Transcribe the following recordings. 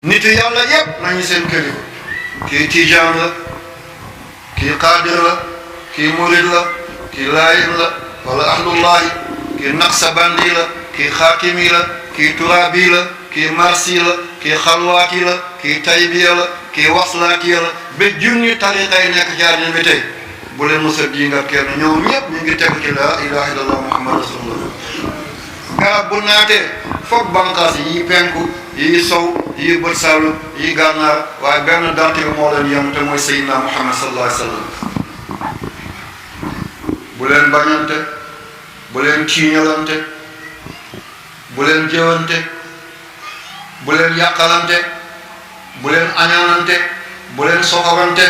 nitu yàlla yépp nañu seen kilifa kii tijaan la kii qaadir la kii murid la kii laayin la wala ahlullahi kii naqsabandi la kii xaatimi la kii turaabi la kii marsi la kii xalwaati la kii taybiya la kii waslaati la ba junni tariqa yi nekk ci àddina bi tey bu leen mos a diingat kenn ñoom ñëpp ñu ngi tegu ci laa ilaha illallah muhammad rasulullah garab bu naatee foog banqaas yi penku yi sow yi bët saalum yi gànnaar waaye benn dant bi moo leen yem te mooy sayyidina muhammad sallallahu alayhi wa sallam bu leen bañante bu leen ciiñalante bu leen jëwante bu leen yàqalante bu leen añaanante bu leen soxorante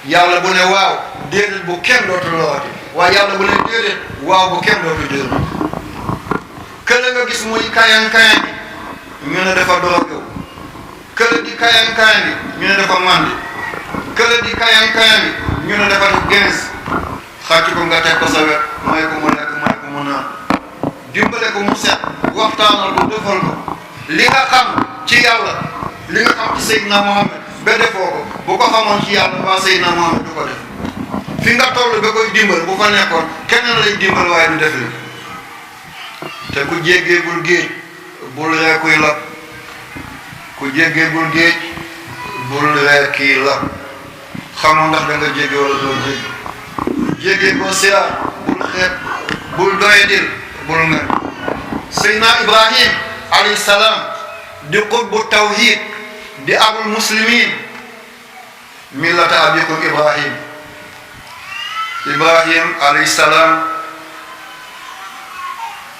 yàlla bu ne waaw déedéet bu kenn dootu lawati waaye yàlla bu ne déedéet waaw bu kenn dootu déedéet kële nga gis muy kayan-kayan bi ñu ne dafa dorogew kële di kayan-kayan bi ñu ne dafa mandi kële di kayan-kayan bi ñu ne dafa def gens xàcc ko nga teg ko sa wet may ko mu lekk may ko mu naan dimbale ko mu set waxtaanal ko defal ko li nga xam ci yàlla li nga xam ci Seydina Mohamed ba defoo ko bu ko xamoon ci yàlla waa Seydina Mohamed du ko def fi nga toll ba koy dimbal bu fa nekkoon keneen lay dimbal waaye du def li te ku jéggeegul géej bul ree kuy lab ku jéggeegul géej bul ree kii lab xamoo ndax da nga jégge wala doo jégge jéggeegoo siraat bul xeet bul doyadil bul nga Seydina Ibrahim alayhi salaam di qutbu tawhid di abul muslimin millata abikum Ibrahim alayhi salaam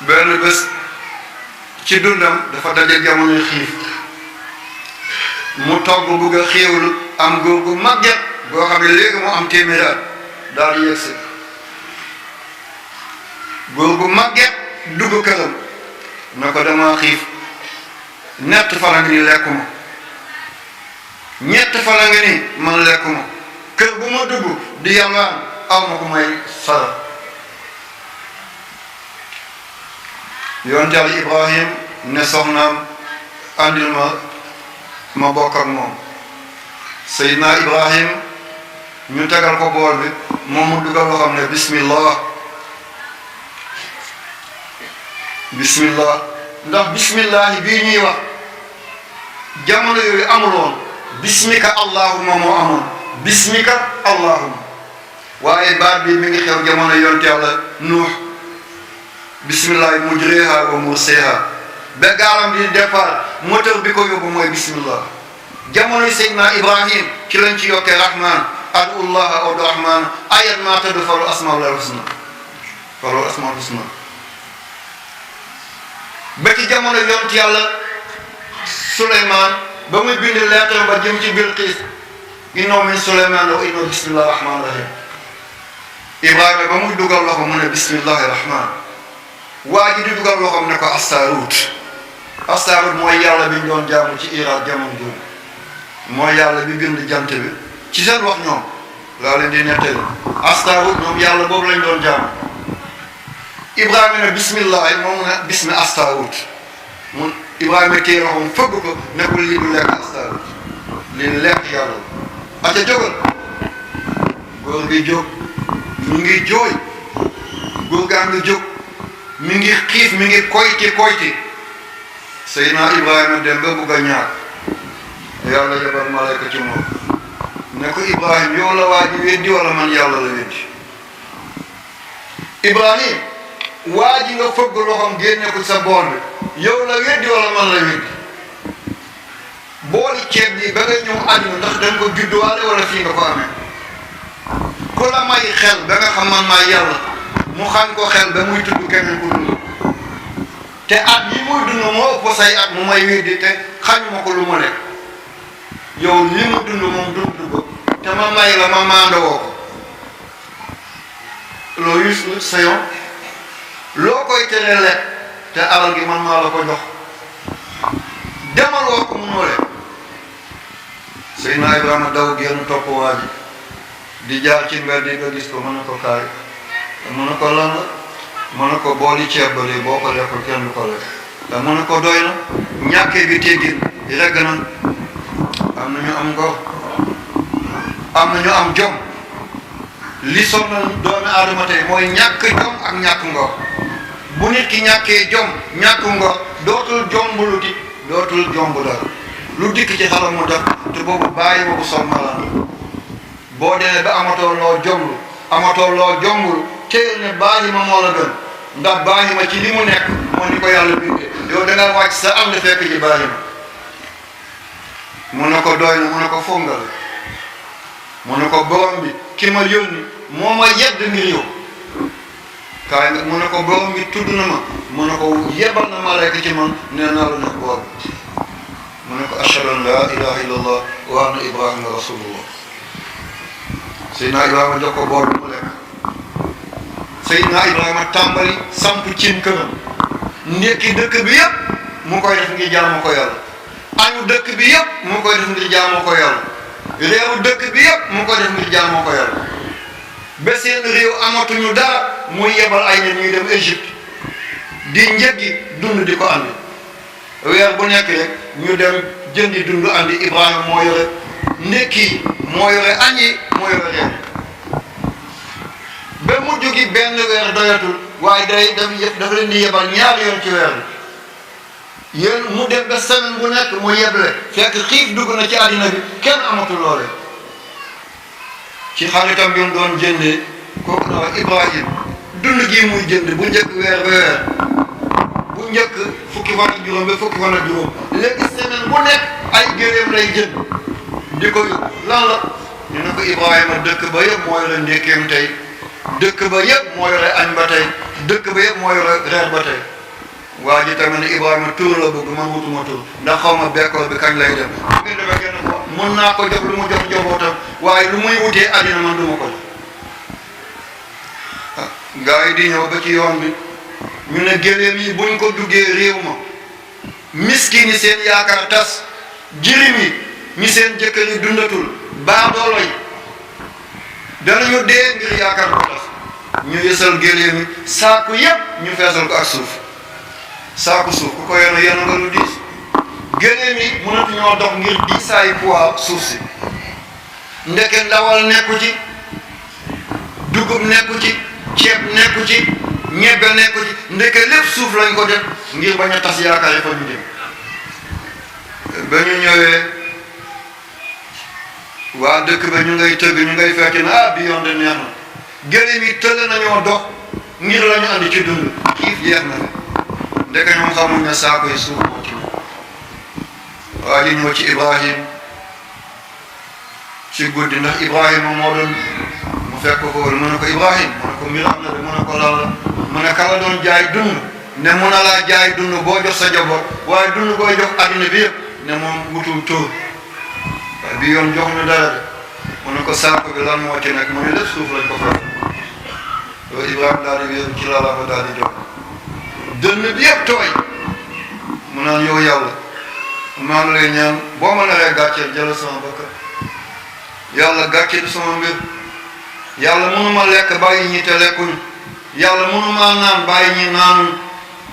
benn bés ci dundam dafa daje jamono xiif mu togg bugg a xéewlu am góor gu màgget goo xam ne léegi mu am téeméeri at daal di yegsi góor gu màgget dugg këram na ko dama xiif ñett fan a ngi ni lekkuma ñett fan a ngi ni man lekkuma kër bu ma dugg di yalwaan aw ma ko may sara yonent Yàlla Ibrahim ne soxnaam andil ma bokk ak moom Seydina Ibrahim ñu tegal ko bool bi moom mu dugal loo xam ne bismillah ndax bismillahi bii ñuy wax jamono yooyu amuloon bismika allahumma moo amoon bismika allahumma waaye baat bi mi ngi xew jamono yonent Yàlla Nuux bismillahi mujriha wa mursiha ba gaalam di départ moteur bi ko yóbbu mooy bismillah jamono Seydina Ibrahim ci lañ ci yokkee rahman adullaha aw rahman ayat ma taddu falu asmaul husna ba ci jamono yonent Yàlla Suleymaan ba muy bind lettre ba jëm ci Bilqiis innahu min Suleymaan wa innahu bismillahi rahmaani rahim Ibrahima ba muy dugal loxo mu ne bismillahi rahmaan waa ji di dugal loxoom ne ko Astarout mooy yàlla bi ñu doon jaamu ci Irak jamono jooju mooy yàlla bi bind jant bi ci seen wax ñoom laa leen di nettali Astarout ñoom yàlla boobu lañ doon jaamu Ibrahima ne bismillahi moom ne bismi Astarout mun Ibrahima téye loxoom fëgg ko ne ko lii du lekk Astarout lii lekk yàlla aca jógal góor gi jóg mi ngi jooy góor gaa ngi jóg mi ngi xiif mi ngi koyti Seydina Ibrahima dem ba bugg a ñaar yàlla yebal malayka ci moom ne ko Ibrahima yow la waa ji weddi wala man yàlla la weddi Ibrahima waa ji nga fëgg loxoom génne ko sa bool bi yow la weddi wala man la weddi booli ceeb bi ba nga ñëw àdduna ndax da nga ko judduwaale wala fii nga ko amee ku la may xel ba nga xam man maa yàlla mu xañ ko xel ba muy tudd keneen ku dund te at yi muy dund moo ëpp say at mu may weddi te xañuma ko lu mu lekk yow li mu dund moom dund ko te ma may la ma maandawoo ko loo yus sa yoon loo koy tere lekk te alal gi man maa la ko jox demal woo ko munoo lekk Seydina Ibrahima daw génn topp waa ji di jaar ci mbedd yi nga gis ko mën na ko kaay mën na ko lan la mën na ko booli ceeb ba lii boo ko lekkul kenn du ko lekk te mën na ko doy na ñàkkee bi teggin regg na am na ñu am ngor am na ñu am jom li sonal doomi aadama tey mooy ñàkk jom ak ñàkk ngor bu nit ki ñàkkee jom ñàkk ngor dootul jombuluti dootul jomb dara lu dikk ci xalam mu def te boobu bàyyi boobu sol malaan boo demee ba amatoo loo jomblu amatoo loo jomblu teel ne bàyyi ma moo la gën ndax bàyyi ma ci li mu nekk moo ni ko yàlla bindee yow da nga wàcc sa am na fekk ci bàyyi ma mu ne ko doy na mu ne ko fongal mu ne ko borom bi ki ma yónni moo ma yedd ngir yow kaay nga mu ne ko borom bi tudd na ma mu ne ko yebal na malayka ci man nee naa la ne boor mu ne ko ashhadu an la ilaha illallah wa anna ibrahima rasulullah Seydina Ibrahima jox ko boor bi mu lekk Seydina Ibrahima tàmbali samp cin këram ndekki dëkk bi yëpp mu koy def ngir jaamu ko yàlla añu dëkk bi yëpp mu koy def ngir jaamu ko yàlla réewu dëkk bi yëpp mu koy def ngir jaamu ko yàlla ba seen réew amatuñu dara muy yebal ay nit ñuy dem Égypte di njëggi dund di ko andi weer bu nekk rek ñu dem jëndi dund andi Ibrahima moo yore ndekki moo yore añ yi moo yore reer ba mujj gi benn weer doyatul waaye dafa leen di yebal ñaari yoon ci weer yéen mu dem ba semaine bu nekk mu yeble fekk xiif dugg na ci àddina bi kenn amatul loole ci xaritam bi mu doon jëndee kooku na wax Ibrahim dund gii muy jënd bu njëkk weer ba weer bu njëkk fukki fan ak juróom ba fukki fan ak juróom léegi semaine bu nekk ay gëléem lay jënd di ko yóbbu lan la ñu ne ko Ibrahima dëkk ba yëpp moo yore ndékkeem tey dëkk ba yëpp moo yore añ ba tey dëkk ba yëpp moo yore reer ba tey waa ji tamit ne Ibrahima tur la bëgg man wutuma tur ndax xaw ma bekkoor bi kañ lay dem bu ngeen defee kenn ko mën naa ko jox lu mu jox jobootam waaye lu muy wutee àddina man du ma ko jox gaa yi di ñëw ba ci yoon bi ñu ne géléem yi buñ ko duggee réew ma miskin yi seen yaakaar tas jirim yi ñi seen jëkkër yi dundatul baadoolo yi danañu dee ngir yaakaar ko tas ñu yësal géléem yi saaku yépp ñu feesal ko ak suuf saaku suuf ku ko yenu yenu nga lu diis géléem yi mënatuñoo dox ngir diisaayu poids suuf si ndeke ndawal nekku ci dugub nekku ci ceeb nekku ci ñebbe nekku ci ndeke lépp suuf lañ ko def ngir bañ a tas yaakaar yi fa ñu dem ba ñu ñëwee waa dëkk ba ñu ngay tëgg ñu ngay fekk na ah bi yoon de neex na géléem yi tëll nañoo dox ngir la ñu andi ci dund xiif jeex na ndeke ñoom xamuñ ne saako yi suuf moo ci waa ji ñëw ci Ibrahim ci guddi ndax Ibrahima moo doon mu fekk ko mu ne ko Ibrahim mu ne ko mbir am na de mu ne ko lan la mu ne kala doon jaay dund ne mun a laa jaay dund boo jox sa jaboot waaye dund booy jox addina bi yëpp ne moom wutul tóor waaye bi yoon jox ñu dara de mu ne ko saako bi lan moo ci nekk mu ne lépp suuf lañ ko fekk loolu Ibrahima daal di wéeru ci lala fa daal di jox dënn bi yëpp tooy mu naan yow yàlla maa ngi lay ñaan boo ma naree gàcceel jëlal sama bakkan yàlla gàcce du sama mbir yàlla mënuma lekk bàyyi ñi te lekkuñu yàlla mënuma naan bàyyi ñi naanuñu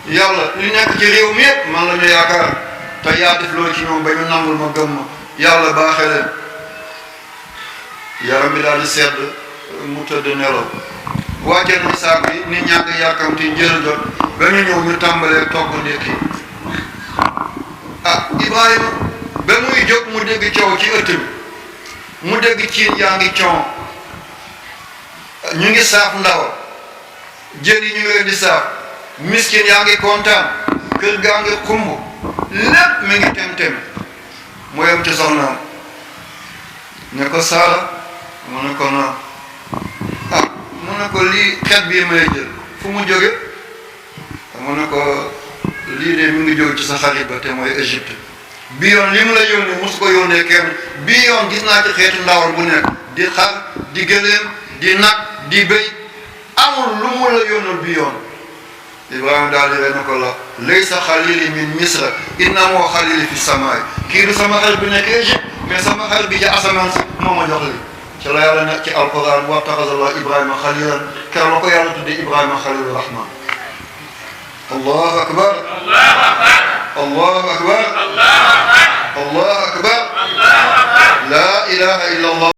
yàlla li nekk ci réew mi yëpp man la ñu yaakaar te yaa def loolu ci ñoom ba ñu nangul ma gëm ma yàlla baaxee leen yaram bi daal di sedd mu tëdd nelaw wàcce nañ saako yi nit ñaa ngi yàkkamti njël jot ba ñu ñëw ñu tàmbalee togg ndékki ah Ibrahima ba muy jóg mu dégg coow ci ëtt bi mu dégg ciin yaa ngi coow ñu ngi saaf ndawal jën yi ñu ngi leen di saaf miskin yaa ngi kontaan kër gaa ngi xumb lépp mi ngi tem-tem mu yem ci soxnaam ne ko Saara mu ne ko non ah mu ne ko lii xet bii may jël fu mu jóge mu ne ko lii de mi ngi jóge ci sa xarit ba te mooy Égypte bii yoon li mu la yónnee mosu ko yónnee kenn bii yoon gis naa ci xeetu ndawal bu nekk di xar di gëléem di nag di béy amul lu mu la yónnal bii yoon Ibrahima daal di ne ko la laysa xalili min misra innahu xalili fi samaay kii du sama xarit bi nekk Égypte mais sama xarit bi ci asamaan si moo ma jox li ci la yàlla nekk ci alquran wattaxazallahu Ibrahima xalilan keroog la ko yàlla tuddee Ibrahima xalilu rahman allahu akbar allahu akbar الله أكبر لا إله إلا الله